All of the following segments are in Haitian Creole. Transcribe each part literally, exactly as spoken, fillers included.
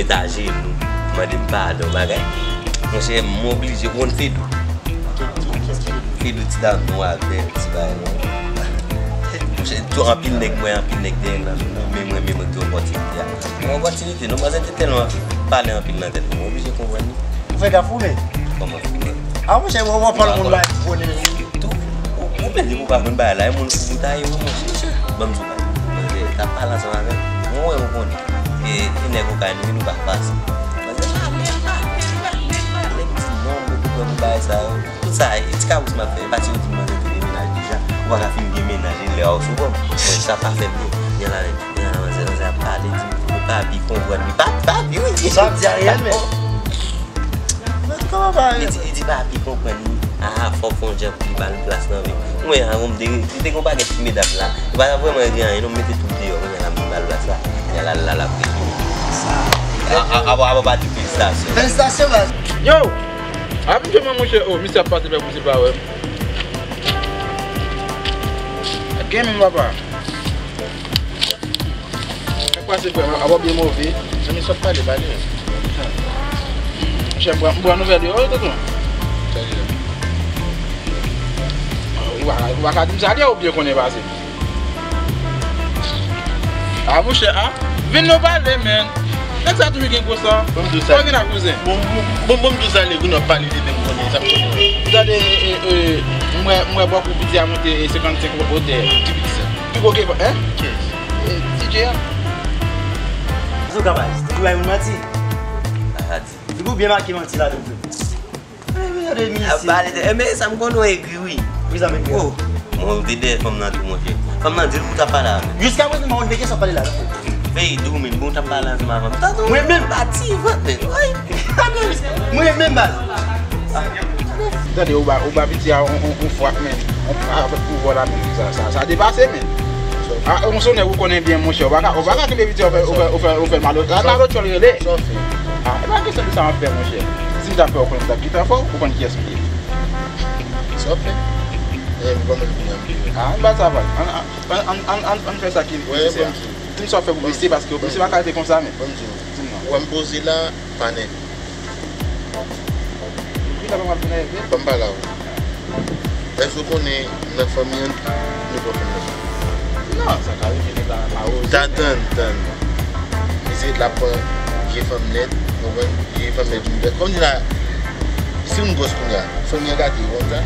Met ajenou, mande m padon, bagay. Monchè, m oblije konn Fedou. Fedou ti dam nou avè ti bagay non. Monchè, tou anpil nèg mwen, anpil nèg dèyè nan zòn nan, men mwen menm mwen gen opòtinite a. Yon opòtinite, non, manzè te tèlman pale anpil nan tèt mwen, m oblije konprann li. Ou fè gafoumen? Kòman foumen? A monchè, mwen wè w ap pale moun bagay bonè wi. Tou, ou, ou menm li pou pa konn bagay la, e moun fou ta ye wi monchè. Ban m di w bagay. Monchè, t ap pale ansanm avè m. Mwen wè ou konnen. E, e nèg ou kay nou, nou pa fasil. Manzè pale, pale, pale, pale, m di non, mwen pou pran bagay sa yo. Tout sa, e ti kabous m ap fè, e pa si yo di m manzè te gen mennaj deja. Ou pa ka fin gen mennaj, e lè a ou sou kò m. Bon, sa pa fè m byen. Gen la, gen la, manzè, manzè ap pale, di m, ou pa pi konprann li. Pa, pa pi, wi. Sa ap di a reyèl, men. Mwen tou kòman pa. Li di, li di pa pi konprann li. A, fò fè yon jan pou li ba l plas nan vi. Mwen, a, mwen, m te, li te gon pakèt ti medam la. Li pa t ap vrèman regle anyen, non, m mete tout deyò, mwen, la, m ba l plas la. Kounye a la, la, la, la, a, a, a, a, pati felisitasyon. Felisitasyon, baz. Yo! Ap m jwenn mwen, monchè, o, misye ap pase fè kousi pa wè m. Gen menm, papa. Sa k pase, frè m? Ap ap byen move. Zanmi, sot pale, pale. Monchè, m pran, m pran nouvèl yo, wi, tonton. Ou pa, ou pa ka di m sa, li ou byen konnen pase. A, monchè, a, vin nou pale, men. Nèg sa toujou gen gwo san. Bon, m di w sa. Sa gen a kouzen? Bon, bon, bon, bon, m di w sa, lè nou ap pale de menm konnen, sa konnen. Gade, e, e, e, m wè, m wè bòkou piti a monte, e, senkannsenk otè. Ki piti sa? Pi gwo ke, hein? Kiyès? E, D J a. Sou kapab, ou bay moun manti. Sa di. Figi w byen make manti ladan vre. Gade misye. Ap pale de, e, men sa m konnen w egri, wi. Wi, sa m egri. O, mwen te dèyè fanm nan tou, monchè. Fanm nan di l pou w t ap pale avè l. Jiska prezan, mwen te kesyon pale la. Fedou, men bon, w t ap pale ansanm avè m. Tande w. Mwen menm. Pati vant, men. Woy. Mwen menm, baz. Tande, ou ba, ou ba piti a on, on, on fwap, men. On fwap avèk pouvwa la, men. Sa, sa, sa depase, men. A, on sonè ou konnen byen, monchè. Ou pa ka, ou pa ka kenbe piti a, ou fè, ou fè, ou fè, ou fè l malot-, a, malotchòl rele. Sa w fè? A, e pa kesyon de sa m ap fè, monchè. Si m ta fè w konnen m t ap gentan fè w, ou konn kiyès m ye. Sa w fè? E, m kòmanse konnen m ki. A, ann ba sa pral. Ann, ann, ann fè sa ki nesesè a. Di m sa w fè pou misye, paske misye pa ka rete konsa, men. Di m non. Ou wè m poze la, pa nèk. Ou vin la pa mal pou nève? Ban m pale avè w. Èske w konnen nan fanmi an, nou pran fanm nan? Non, sa ka rive nèg la pa oze. Ta tann, tann. Misye t ap pran vye fanm nèt, ou konprann? Vye fanm nèt, vin bèl. Kòm di la, si moun gwòs kounye a, fanmi an gate, ou konn sa?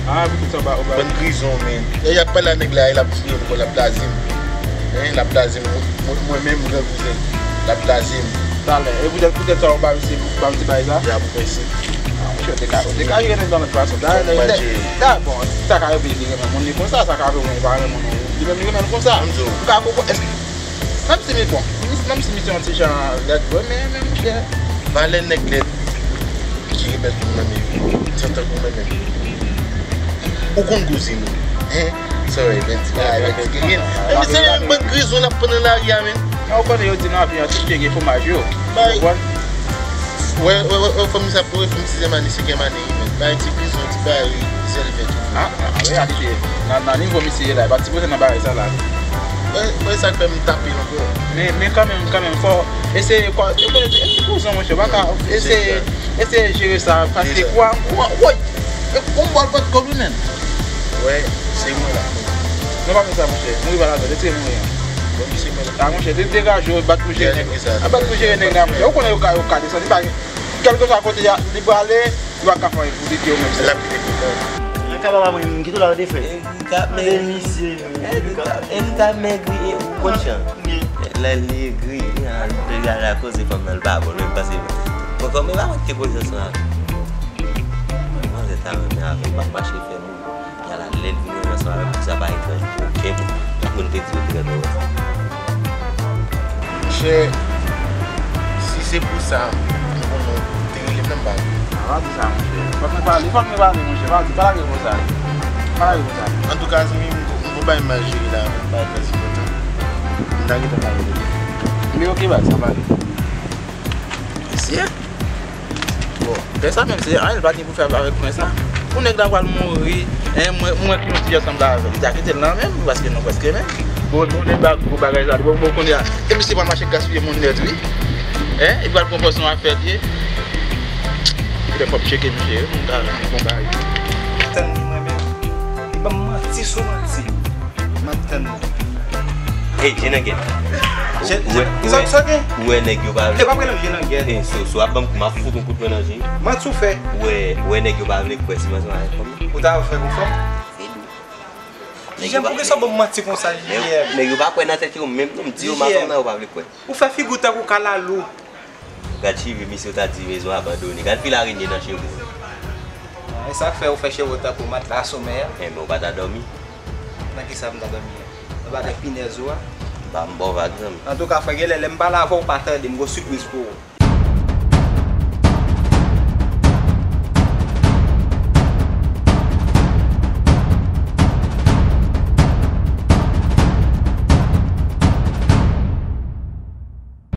A, pitit sa w ba, ou ba. Bann grizon, men. E, y ap pale a nèg la, e l ap fouye m, l ap blaze m. Hein, l ap blaze m. Mwen, mwen menm, gran kouzen, l ap blaze m. Talè, e poutèt, poutèt sa, ou ba misye, ba misye bagay sa? Ya, pou prensip. A, monchè, te ka, te ka jere nèg nan lòt fason. Da, da, da, bon, sa ka rive li renmen moun li konsa, sa ka rive mwen pa renmen moun. Li menm li renmen l konsa. Ou ka konprann, èske, menm si li bon, menm si misye yon ti jan lèd vre, men, men, monchè. Valè nèg lèd ki rebèl pou mwen menm, santan pou mwen menm. Ou konn kouzin ou. Hein? Sorry, men ti bagay, men ti gen. Men se yon bann grizon n ap pran nan lari a, men. Ou konnen yo di nan avi an, tout pye gen fwomaj yo. Bay. Ou konprann? Wè, wè, wè, wè, fanmi sa pou wè, fanmi sizyèm ane, senkyèm ane, men. Bay ti grizon, ti bagay, zèl vè tou. A, a, a, reyalite. Nan, nan nivo misye ye la, e pa ti pwoblèm nan bagay sa la. Wè, wè sa k fè m tape l ankò. Men, men kanmenm, kanmenm, fò eseye, e konnen, e ti kouzon, monchè, pa ka eseye, eseye jere sa, paske kouran, kouran, woy! E yon bòl pot kòb wi, men. Wè, se mwen la. Non, pa fè sa, monchè. Mouri pa ladan, retire mouri an. Bon, misye mwen la. A, monchè, de-, degaje w, bat pou jere nèg. A, bat pou jere nèg la, monchè. Ou konnen yo ka, yo ka desann. Li pa, kèlkeswa kote li prale, li pa ka fè anyen pou li kite yo menm. L ap kite pou mwen. Nan kaba pa mwen, m kite w la, te fè. Egri k ap men. Egri k ap, egri k ap men egri, e, ou konn chan. Lè li egri, li a, li a la koze fanm nan, li pa bon, menm pase. Bon, fanm, e pa mwen ki te koze ansanm avè l. Manzè ta renmen avè l, pa mache fè moun. Yala, lè l vin ansanm avè m, sa pa etranj pou okenn moun. Tout moun te di yo te renmen wè. Monchè, si se pou sa, m konnen w te rele m nan m pa vle. A, pa di sa, monchè. Fòk nou pale, fòk nou pale, monchè. Pa di, pa lage konsa. Pa lage konsa. Antouka, zanmi m, m gon bagay m al jere la, m pa pran ti tan. M ta gentan pale de li. Men oke, baz, sa pale. Mesye. Bon, pè sa menm se anyen, l pa gen pou fè avèk pwen sa. Pou nèg la pral mouri, en, mwen, mwen ki yon ti ansanm la avè l. Li ta kite l nan men m, paske nou prèske menm. Bon, bon, nèg la, gwo bagay sa, bon, bon, kounye a. E misye pral mache gaspiye moun nèt, wi. Hein? Li pral pran pòz yon afè li ye. Kote fò m tcheke misye wi, moun ta bon bagay. Tann li mwen menm. Li ban m manti sou manti. M ap tann li. Hey, Jenangèt. Ou wè nèg yo pa vle. Yo pa prele Jenangèt. Hey, so, so ap ban m, m ap fout yon kout men nan je. Manti w fè. Ou wè, ou wè nèg yo pa vle kwè si m ansanm avèk fanm nan. Ou ta fè konsa? Se dou. Kijan pou ki sa ban m manti konsa, J J M? Nèg yo pa kwè nan tèt yo menm non, m di yo m ansanm nan yo pa vle kwè. Ou fè figi w tankou kalalou. Gad cheve misye, w ta di mezon abandone. Gad fil arenye nan cheve w. E sa k fè ou fè cheve w tankou matla somèy a? Enben, ou pa ta dòmi? Nan ki sa m ta dòmi a? Nan bagay pinèz ou a? M pa m ba w vag, zanmi. Antouka, frè, genlè lè m pale avè w, ou pa tande, m gon sipriz pou ou.